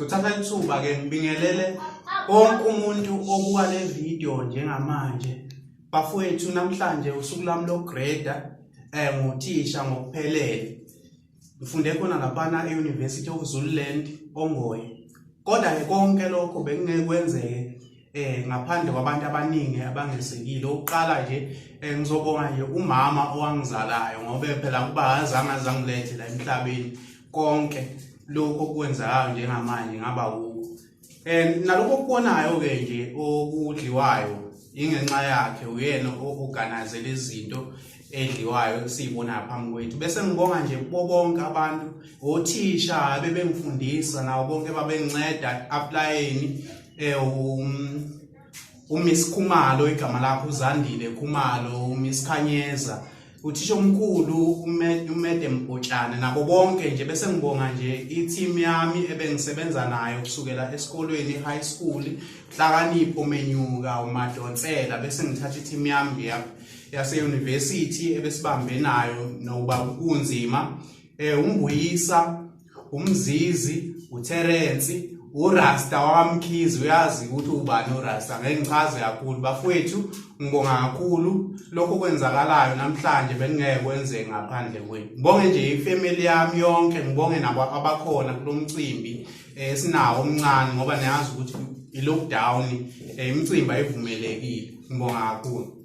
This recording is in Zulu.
Ngizothatha ithuba ke ngibingelele wonke umuntu obuka le video njengamanje. Bafowethu, namhlanje usuku lami lokugrade nguthisha ngokuphelele. Ngifunde khona laphana e-University of Zululand Ongoye. Kodwa ke konke lokho bekungeke kwenzeke ngaphandle kwabantu abaningi abangesekile. Oqala nje ngizobonga nje umama owangizalayo, ngoba phela kuba azange azangilethe la emhlabeni, konke lokho okwenzakayo njengamanje ngaba kukho. Nalokho okubonayo ke nje okudliwayo ingenxa yakhe, uyena o-organize izinto edliwayo esiyibona phambi kwethu. Bese ngibonga nje kubo bonke abantu, othisha bebengifundisa nawo bonke babenginceda applying, uMiss Khumalo, igama lakho uZandile Khumalo, uMiss Khanyeza, uthisha omkhulu uMadam Bhotshane, nabo bonke nje. Bese ngibonga nje i-team yami ebengisebenza nayo kusukela esikolweni, high school, Hlakanipho Menyuka, uMadonsela. Bese ngithatha i-team yami nje yase university ebesibambe nayo nokuba kunzima, uMbuyisa, uMzizi, uTerence, uRasta waMkhize. Uyazi ukuthi ubani uRasta, ngeke ngichaze kakhulu. Bafowethu, ngibonga kakhulu. Lokho kwenzakalayo namhlanje bengeke kwenzeke ngaphandle kwenu. Ngibonge nje ifamily yami yonke, ngibonge nabo abakhona kulomcimbi esinawo omncane, ngoba niyazi ukuthi i-lockdown, imicimbi ayivumelekile. Ngibonga kakhulu.